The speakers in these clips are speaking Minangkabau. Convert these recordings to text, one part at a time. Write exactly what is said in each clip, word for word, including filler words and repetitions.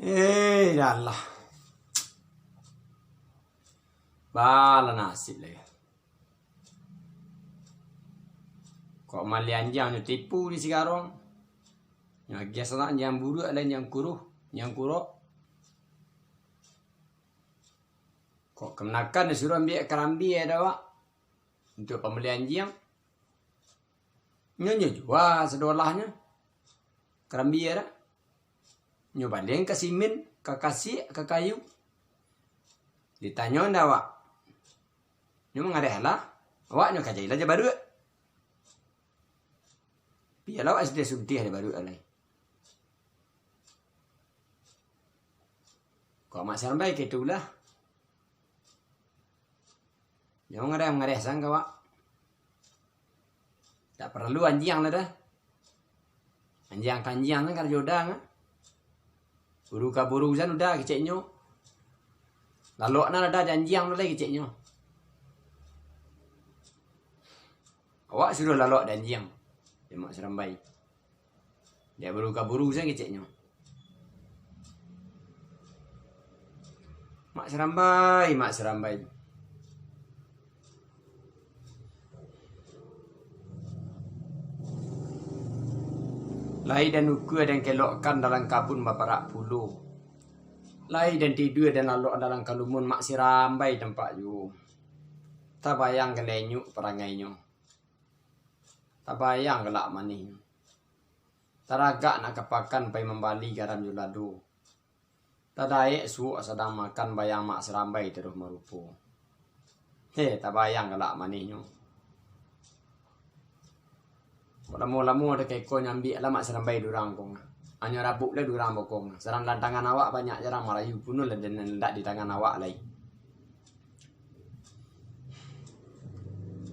Eh, ya Allah. Baa lah nasib lai. Kok maliang anjiang nyo tipu di Sigarong. Nyo agiah sanak anjiang buruak lai, anjiang kuruah, anjiang kurok. Kok kamanakan disuruah ambiak karambia dek awak untuak pambali anjiang. Nyo, nyo jua sadolahnyo karambia tu. Nyo balian ka simin, ka kasiak, ka kayu. Ditanyo ndak awak? Nyo mangareh lah. Awak nyo kajai lah jo baruak. Pialah awak sudah suntiah jo baruak lai. Kok Mak Sarambai ka itulah. Jangan mangareh-mangareh sang ka awak. Tak paralu anjiang lah dah. Anjiang ka anjiang lah karajo dah, ah. Buru ka buru san udah keceknyo. Lalok nan ado janjiang tu lai keceknyo. Awak suruah lalok janjiang. Mak Sarambai. Dek buru ka buru san keceknyo. Mak Sarambai, Mak Sarambai. Lai den ukua den kelokkan dalam kabun baparak pulo. Lai den tidua den lalok dalam kalumun Mak Sarambai tampak juo. Tabayang galenyuk parangainyo. Tabayang galak manihnyo. Taragak nak ka pakan pai mambali garam jo lado. Tadaek suok sadang makan bayang Mak Sarambai taruih marupo. Heh, tabayang galak manihnyo. Kok lamo-lamo ado ka iko nyambiak lah Mak Sarambai durang kong. Anyo rabuik lah durang bokong. Sadang dalam tangan awak banyak jarang marayu puno lah den indak di tangan awak lai.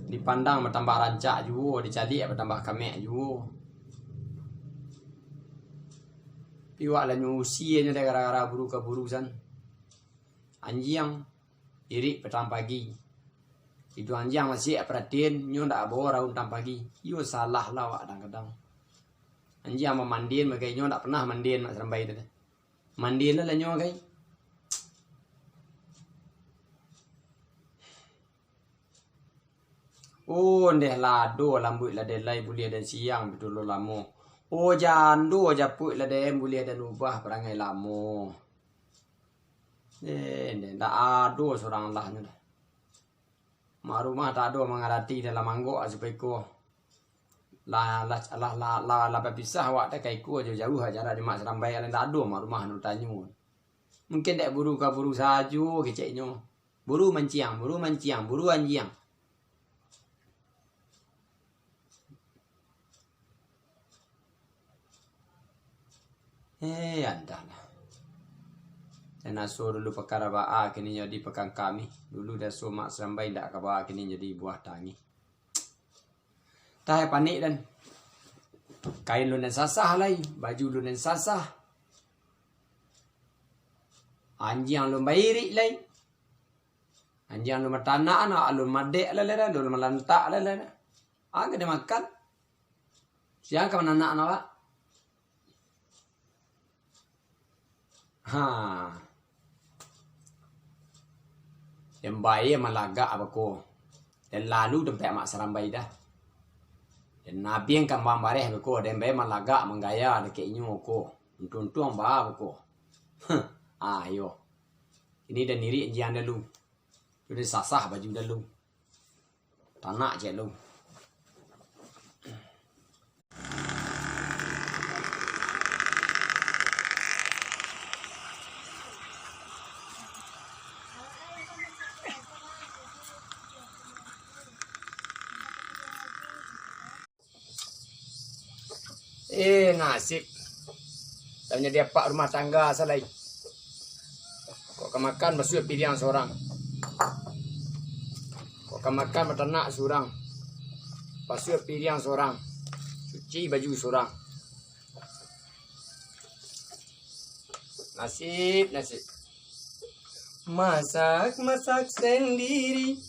Dipandang batambah rancak juo, dicaliak batambah kamek juo. Piwak lah nyo usienyo dek gara-gara buru ka buru san. Anjiang, irik patang pagi. Itu anjiang masih paratian, nyo ndak bawa raun tang pagi. Iyo salah lah awak kadang-kadang. Anjiang mamandian bagai nyo ndak pernah mandian Mak Sarambai tu. Mandian lah, lah nyo gai. Oh, ndeh lado lambuik lah dek lai buliah den siang badulo lamo. Oh, jando japuik lah den buliah den ubah parangai lamo. Eh, ndeh, ndak ado surang lah nyo dah. Mak rumah tak ado mangarati dalam anggok supaiko. Lah, lah, lah, lah, lah, lah bapisah awak tak ka iko jauah-jauah jarak di Mak Sarambai, lah ndak ado mak rumah nak tanyo. Mungkin dek buru ka buru sajo keceknyo. Buru manciang, buru manciang, buru anjiang. Eh, antahlah. Den aso dulu pakara baa, kini jadi pakangkami. Dulu den aso Mak Sarambai ndak ka baa, kini jadi buah tangih. Tah, panik den. Kain lun den sasah lai, baju lun den sasah. Anjiang lun bairik lai. Anjiang lun matanak, anak lun madek lai, lai, lun malantak lai, lai. Aga den makan. Sia ka mananak awak? Ha. Den bae malagak beko. Den lalu tampek Mak Sarambai dah. Den nabiang kambang bareh beko, den bae malagak manggaya dakek inyo ko. Untuang-untuang baa beko. Huh, ayo. Kini den irik anjiang dalu. Sudah sasah baju dalu. Tanak cek lu. Eh, nasib. Lah manjadi apak rumah tangga salai. Kok ka makan basuah piriang surang. Kok ka makan batanak surang. Basuah piriang surang. Cuci baju surang. Nasib, nasib. Masak, masak sendiri.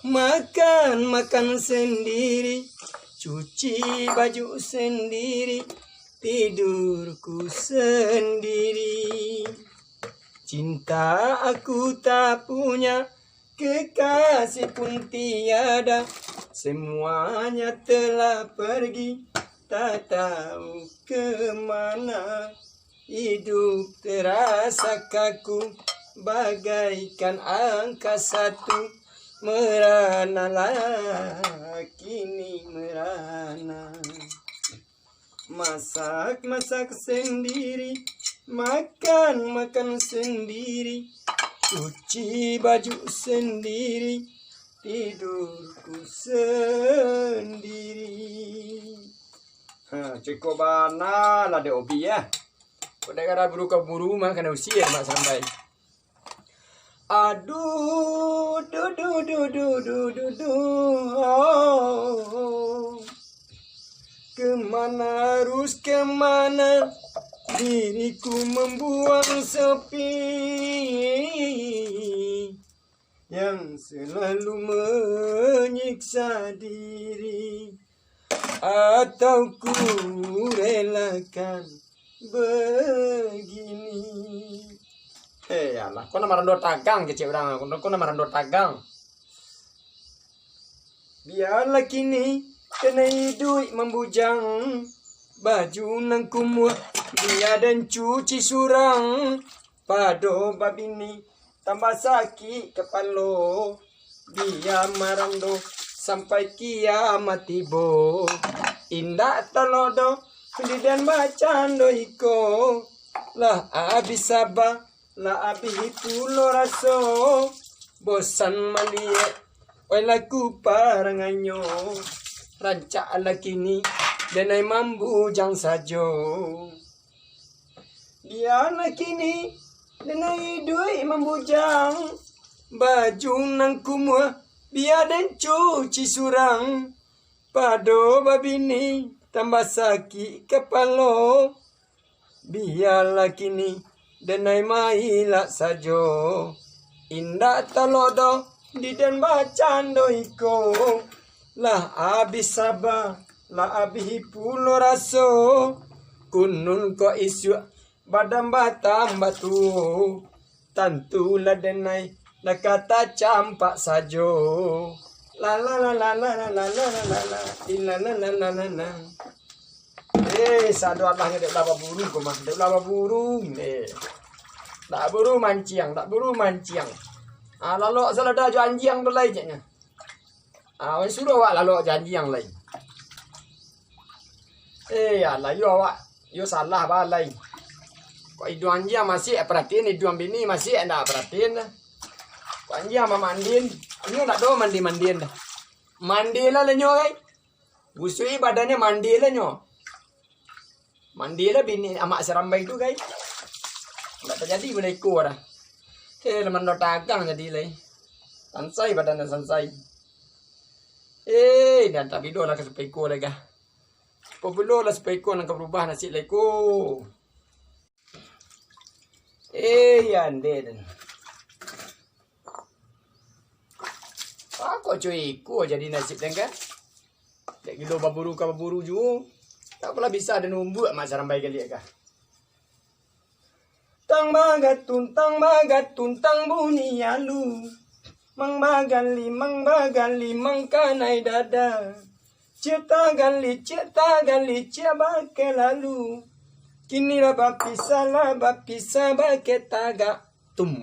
Makan, makan sendiri, cuci baju sendiri, tidurku sendiri. Cinta aku tak punya, kekasih pun tiada, semuanya telah pergi, tak tahu ke mana. Hidup terasa kaku, bagaikan angka satu, meranalah kini merana. Masak-masak sendiri, makan-makan sendiri, cuci baju sendiri, tidurku sendiri. Ha, cukuik bana lah dek Obi, ya. Kok dek kada buru ka buru mah kana usia, Mak Sarambai. Aduh, duh, duh, duh, duh, duh, duh, duh. Oh. Kemana harus kemana, diriku membuang sepi yang selalu menyiksa diri. Atau ku relakan begini. Eh, alah, kau nak marando tagang kecek urang, kau nak marando tagang. Biarlah kini kena iduik mambujang, baju nan kumuah bia den cuci surang. Pado babini tambah sakik kapalo, bia marando sampai kiamat tibo. Indak talok doh di den bacando iko, lah abih saba, lah abih pulo raso. Bosan maliek, oi laku parangainyo, rancak lah kini den ai mambujang sajo. Bialah kini den ai iduik mambujang, baju nan kumuah bia den cuci surang. Pado babini tambah sakik kapalo, bialah kini den ai mailak sajo. Indak talok doh di den bacando iko, lah abih saba, lah abih pulo raso. Kunun kok isuak badan batambah tuo, tantulah den ai lah ka tacampak sajo. La la la la la la la la la la la la la la la la. Eh, sado alah nyo dek lah baburu ko mah, dek lah baburu. Eh. Dak buru manciang, dak buru manciang. Ah, lalok salah dah jo anjiang tu lai ceknyo. Ah, wan suruah awak lalok jo anjiang lai. Eh, alah, yo awak, yo salah balai. Kok iduang anjiang masih perhatiin, iduang bini masih ndak perhatiin dah. Kok anjiang mamandin, inyo ndak do mandi-mandian dah. Mandi lah, lah nyo, ai. Busui badannyo, mandi lah nyo. Mandi lah bini amak sarambai tu, gai. Ndak tajadi balai iko dah. Eh, lah mando tagang jadi lai. Sansai badannyo, sansai. Eh, dan tak bilo lah ka sapaiko lai, gah. Apo pulo lah sapaiko nan ka barubah nasib lai ko. Eh, ya ande den. Ako cuy iko jadi nasib den kan. Dek gilo baburu ka baburu juo. Tak apolah bisa den umbuak mak sarambai galiak kah. Tang bagatun, tang bagatun, tang bunyi alu. Mang bagali, mang bagali, mang kanai dada. Ciek tagali, ciek tagali, ciek bakeh lalu. Kini lah bapisah, lah bapisah bakeh tagak. Tum,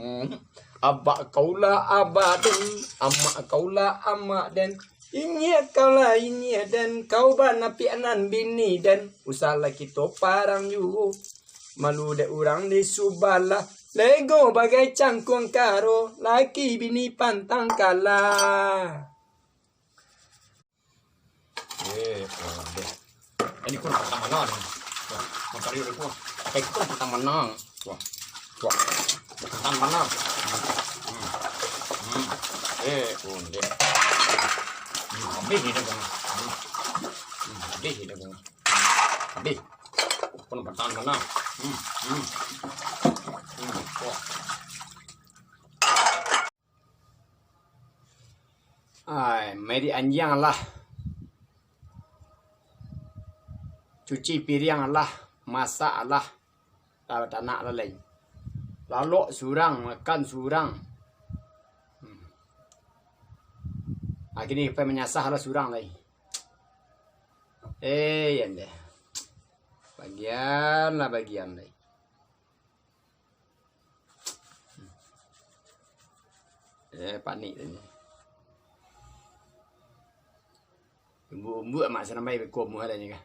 abak kau lah abak den, amak kau lah amak den. Inyiak kau lah inyiak den, kau banapiak nan bini den. Usahlah kito parang juo. Malu dek urang di subalah. Lego bagai cangkuang karo, laki bini pantang kalah. Eh, oh, deh. Ini kun pertama nah. Wah, mampari udah kuah. Pakai kun pertama nah. Wah. Wah. Pertama nah. Hmm. Hmm. Eh, kun deh. Hmm, habis ini, Bang. Hmm. Hmm, habis ini, Bang. Habis. Kun pertama nah. Hmm. Hmm. Hmm. Wah. Ai, mairik anjiang alah. Cuci piriang alah, masak alah. Lah batanak lah lai. Lalok surang, makan surang. Hmm. Akhirnyo pai manyasah lah surang lai. Eh, yandeh. Bagian lah bagian lai. Eh, panik tadi. Umbuak-umbuak Mak Sarambai beko muha lah nyo kah.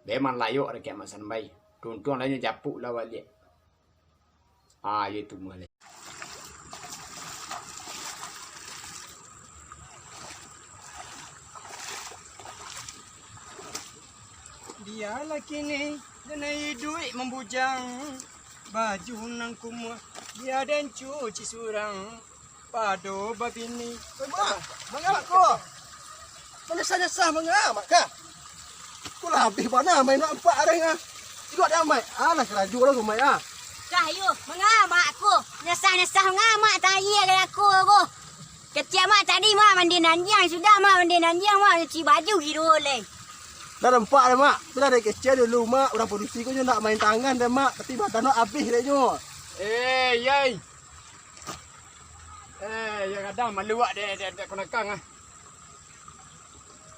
Memang layok dakek Mak Sarambai. Tuntuang lah nyo japuk lah baliak. Ah, iyo tu muha lah. Bialah kini, den iduik mambujang. Baju nan kumuah, bia den cuci surang. Pado babini. Oi, Mak, manga ko? Manyasah-nyasah manga, Mak, kah? Ko lah abih bana main nak ampak areh, ah. Iduak dek Mak. Alah, karajo lah ko, Mak, ah. Kah, yo, manga, Mak, ko? Nyasah-nyasah manga, Mak, tayie gaya ko, ko. Kecek Mak tadi, Mak, mandi nanjiang. Sudah, Mak, mandi nanjiang, Mak, cuci baju kiro lai. Dah nampak dah, Mak. Tu lah dari kecek dulu, Mak. Urang padusi ko nyo nak main tangan dah, Mak. Tapi badan nak abih dek nyo. Eh, yai. Eh, yo gadang maluak dek, dek, dek kunakang ah.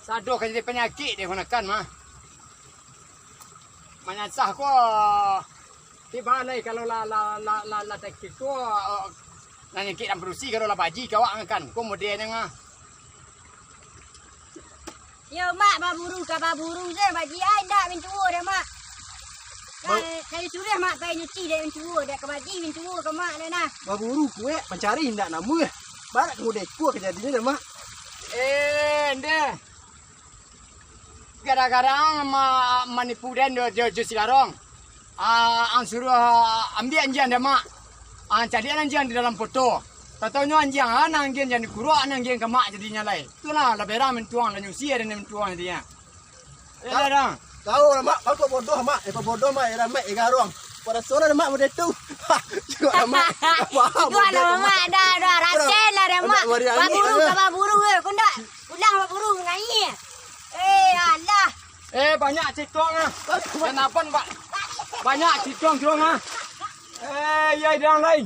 Sado ka jadi panyakik dek kunakang mah. Manyasah ko. Tibo lai kalau lah, lah, lah, lah, lah takik ko, oh, nan nyakik dan padusi kalau lah baji ka awak ngakan. Ko model nyo ah. Yo, Mak, baburu ka baburu se, baji ai indak mintuo dek Mak. Ba- Ka, ka sudah Mak pai nyuci dek mintuo, dek ka baji mintuo ka Mak dek nah. Baburu kuek, mancari indak namuah. Barak kamu deko kajadiannyo dek Mak. Eh, ndeh. Gara-gara ang ma-, manipu den jo, jo, jo si Garong. Ah, ang suruah, ah, ambiak anjiang dek Mak. Ah, caliak anjiang di dalam poto. Tataunyo anjiang, ah, nan anjiang jadi kuruak, nan anjiang ka Mak jadinyo lai. Itulah, lah berang mintuang, lah nyusi ado mintuang jadinyo. Eh, Ka-, dah, dah. Kau lah, Mak. Kau kok bodoh, Mak. Eh, kok bodoh, Mak. Eh, Mak, eh, Garong. Kok raso lah, Mak, model tu. Jual lah, Mak. Faham model tu, Mak. Dah, dah. Rasen lah dah, Mak. Baburu, eh. Baburu, eh. Kau ndak pulang baburu, ngai. Eh, alah. Eh, banyak citong ah. Kenapa, Pak? Banyak citong, citong ah. Eh, iya, iduang lai.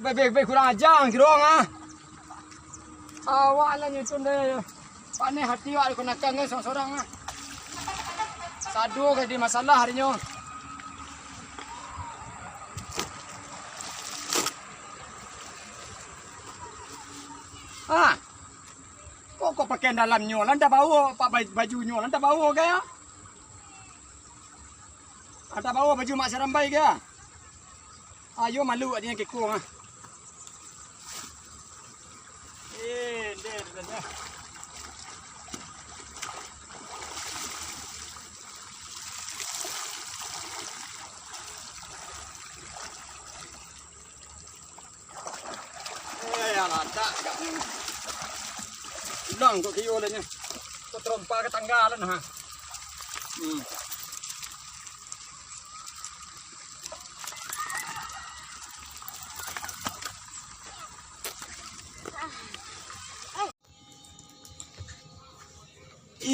Be, be, be, kurang aja, citong ah. Awak lah nyusun deh. Paneh hati awak kunakang kan sorang-sorang ah. Sado ka jadi masalah arinyo. Ah. Kok, kok pakaian dalamnyo lah ndak bawa, pak, baj-, bajunyo lah ndak bawa ka? Ndak bawa baju Mak Sarambai ka? Ayo malu adinyo keko ah. Eh, deh, deh, deh. Eh, alah, tak, tak. Ulang kok kiyo lah nyo. Kok terompa ka tangga lah nah. Hmm. Iyo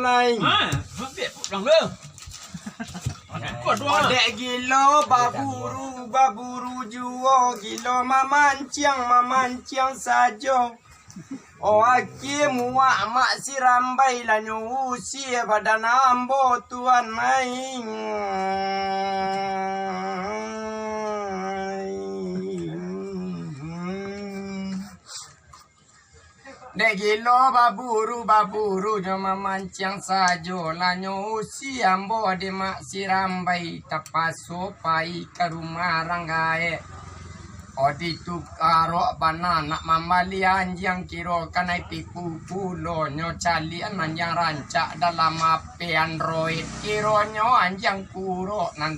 lai. Ha, ambiak pulang ke? Dek gilo baburu, baburu juo gilo mamanciang, mamanciang sajo. Oh, aki muak Mak Sirambai lah nyo usie badan ambo tuan ai. Dek gilo baburu, baburu nyo mamanciang sajo lah nyo usie ambo dek Mak Sirambai tapaso pai ka rumah rang gaek. Odi tu karok bana nak mambali anjiang kiro kanai tipu pulo nyo caliak anjiang rancak dalam ape Android kironyo anjiang kurok nan,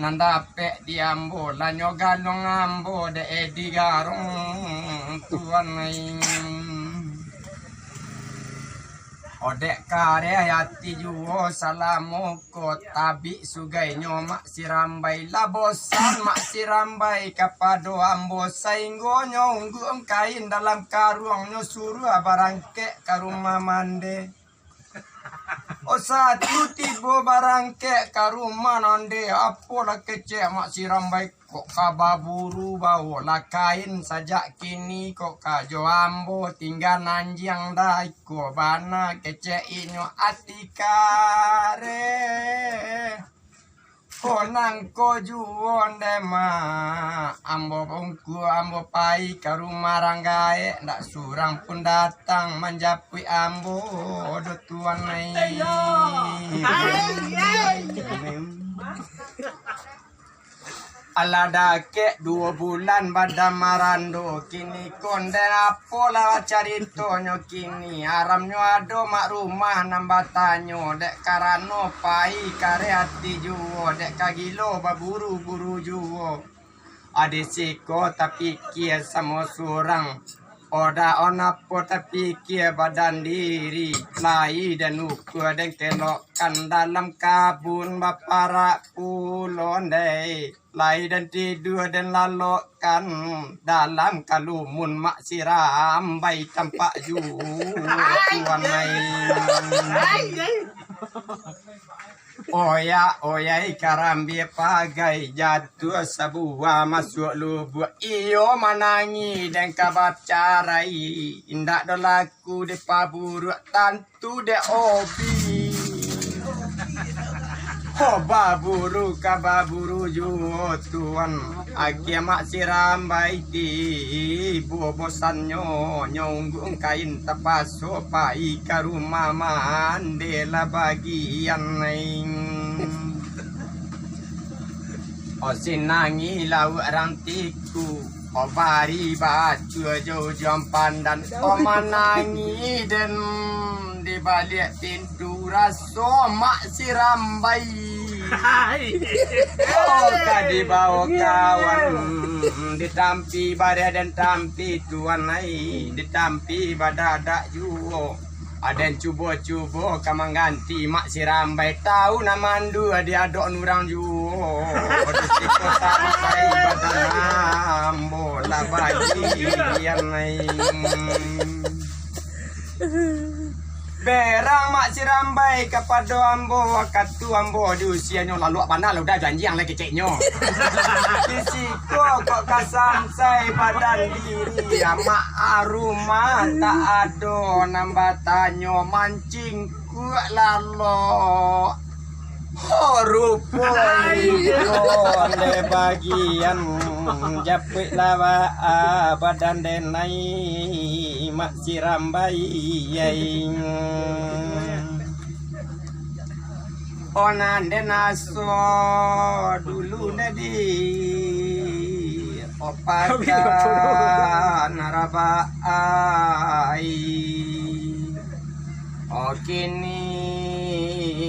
nan dapek di ambo lah nyo galong ambo dek Edi Garong tuan ai. Odek kareh ati juo salamo ko tabik sugainyo Mak Sirambai. Lah bosan Mak Sirambai kapado ambo, sainggonyo ungguang kain dalam karuangnyo suruah barangkek ka rumah mande. Osatu tibo barangkek ka rumah nande, apolah kecek Mak Sirambai. Kok ka baburu bawolah kain sajak kini, kok ka jo ambo tingga nanjiang dai ko bana kecek inyo ati kareh. Ko nangko juo nde, Mak, ambo ungku ambo pai ka rumah rang gaek, ndak surang pun datang manjapuik ambo do tuan ai. Alah dakek duo bulan badan marando, kini ko nde apolah caritonyo kini. Aramnyo ado mak rumah nan batanyo, dek karano pai kareh ati juo, dek ka gilo baburu-buru juo. Adi siko tapikia samo surang, oda on apo tapikia badan diri, lai den ukua den kelokkan dalam kabun baparak pulo ndai. Lai den tidua den lalokkan dalam kalumun Mak Sirambai tampak juo tuan ai. Oyak, oyai karambia pagai, jatuah sabuah masuak lubuak. Iyo manangih den ka bacarai, indak do laku dipaburuak tan tu dek obi. Ho baburu ka baburu juo tuan. Akia Mak Sirambai tibo bosannyo, nyo ungguang kain tapaso pai ka rumah mande lah bagian naing. O sinangi lauak rantiku, o bari bacua jo ujuang pandan, o manangi den di baliak pintu raso Mak Sirambai. O ka dibawo kawan, ditampi bareh den tampi tuan ai, ditampi badadak juo. Aden cubo-cubo ka mangganti Mak Sirambai, tau nan mandua di adok nurang juo. Di siko sampai badan ambo lah bagian naing. Berang Mak Sirambai kapado ambo, wakatu ambo di usianyo laluak bana lah, udah janjiang lah keceknyo. Di siko kok ka samsai badan diri, amak arumah tak ado nan batanyo, mancingkuak lalok. Ho rupo iko nde bagian, japuik lawak badan denai Mak Sirambai. Onan den aso dulu nde di opakan rabai. O kini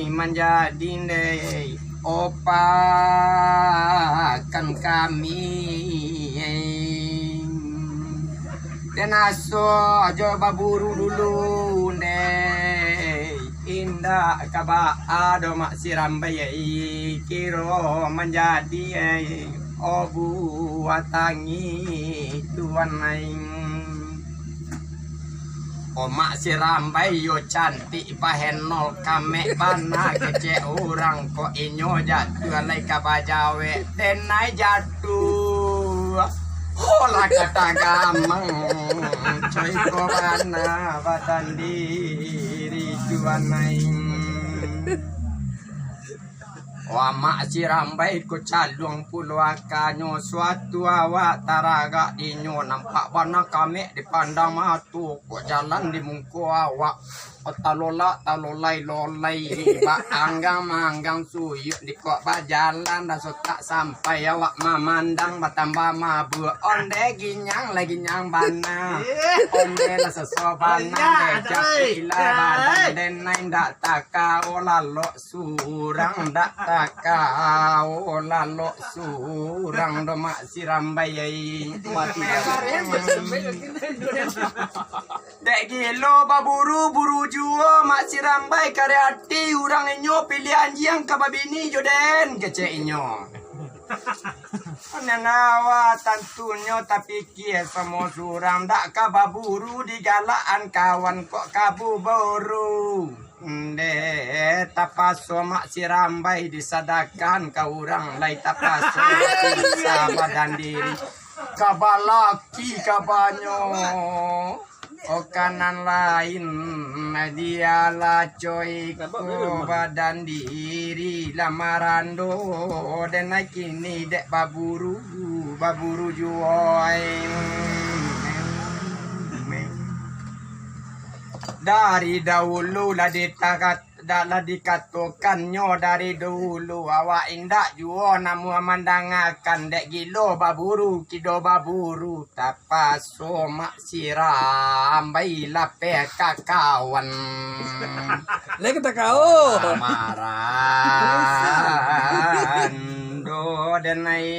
manjadi nde opakan kami. Den aso jo baburu dulu nde. Indak ka baa doh Mak Sirambai, kiro manjadi, o buah tangih tuan ai. O Mak Sirambai yo cantik baheno, kamek bana kecek urang, kok inyo jatuah lai ka bajawek, denai jatuah. Holah kata gamang, coiko bana badan diri tuan ai. Wah, Mak Sirambai ko caluang pulo akanyo, suatu awak taragak dinyo, nampak bana kamek dipandang mato, kok jalan di mungko awak. Talolak, talolai, lolai, bak anggang manggang suyuk, di kok bajalan raso tak sampai, awak mamandang batambah mabuk. Onde ginyang lai ginyang bana, onde lah seso bana, dejak ila badan denai ndak takao lalok surang, ndak takao lalok surang doh Mak Sirambai ai. Mati. Dek gilo baburu-buru Juo Mak Sirambai kareh ati, urang inyo piliah anjiang ka babini jo den, kecek inyo. Nanawa tantunyo tapikia samo surang, dak ka baburu digalakan kawan, kok ka baburu. Ndeh, tapaso Mak Sirambai disadakan ka urang, lai tapaso bisa badan diri. Ka balaki kabanyo. Oka nan lain dialah coiko badan diri lah marando, den ai kini dek baburu, baburu juo ai. Dari dahulu lah ditakat Dak lah dikatokannyo dari dulu, awak indak juo namuah mandangakan, dek gilo baburu, kido baburu, tapaso Mak Sirambai lapeh ka kawan. Lai ka takao. Marando den ai.